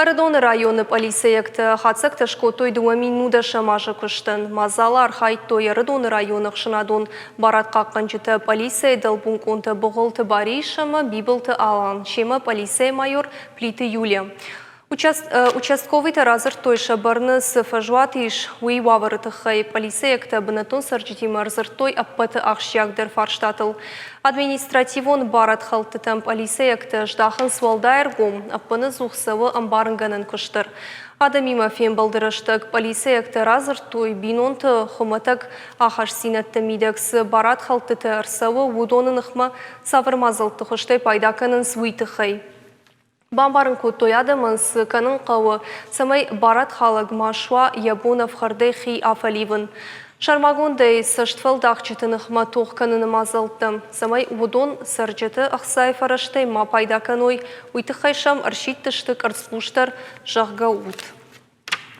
Ӕрыдоны районы пъӕлицӕйӕгтӕ хатдзӕгтӕ скодтой 2010 азы куыстӕн. Мадзалы архайдтой Ӕрыдоны районы ӕхсӕнадон барадхъахъхъӕнджытӕ, пъӕлицӕйы дӕлбулкъонтӕ Быгъуылты Барис ӕмӕ Бибылты Алан, семӕ пъӕлицӕйы майор Плиты Юлия. Участковыйтӕ радзырдтой, сӕ бӕрны цы фӕзуат ис, уый уавӕры тыххӕй. Пъӕлицӕйӕгтӕ бынӕттон цӕрджытимӕ ӕрдзырдтой ӕппӕты ахсджиагдӕр фарстатыл. Административон барадхӕлдтытӕм пъӕлицӕйӕгтӕ здахынц уӕлдай ӕргом, ӕппынӕдзух цӕуы ӕмбарынгӕнӕн куыст дӕр. Адӕмимӕ фембӕлды рӕстӕг пъӕлицӕйӕгтӕ радзырдтой, бинонты хуымӕтӕг ахастдзинӕдты мидӕг цы барадхӕлдтытӕ ӕрцӕуы, уыдоны ныхмӕ цавӕр мадзӕлтты хуызтӕй пайда кӕнынц, уый тыххӕй. Бамбарын кодтой адӕмӕн, цы кӕнын хъӕуы, цӕмӕй барадхалӕг ма суа, йӕ бон ӕфхӕрдӕй хи афӕливын. Сӕрмагондӕй цӕстфӕлдахджыты ныхмӕ тох кӕныны мадзӕлттӕ, цӕмӕй уыдон цӕрджыты ӕхцайы фӕрӕзтӕй ма пайда кӕной, уый тыххӕй сӕм ӕрсидтысты къӕрцхъусдӕр, зӕгъгӕ, ут.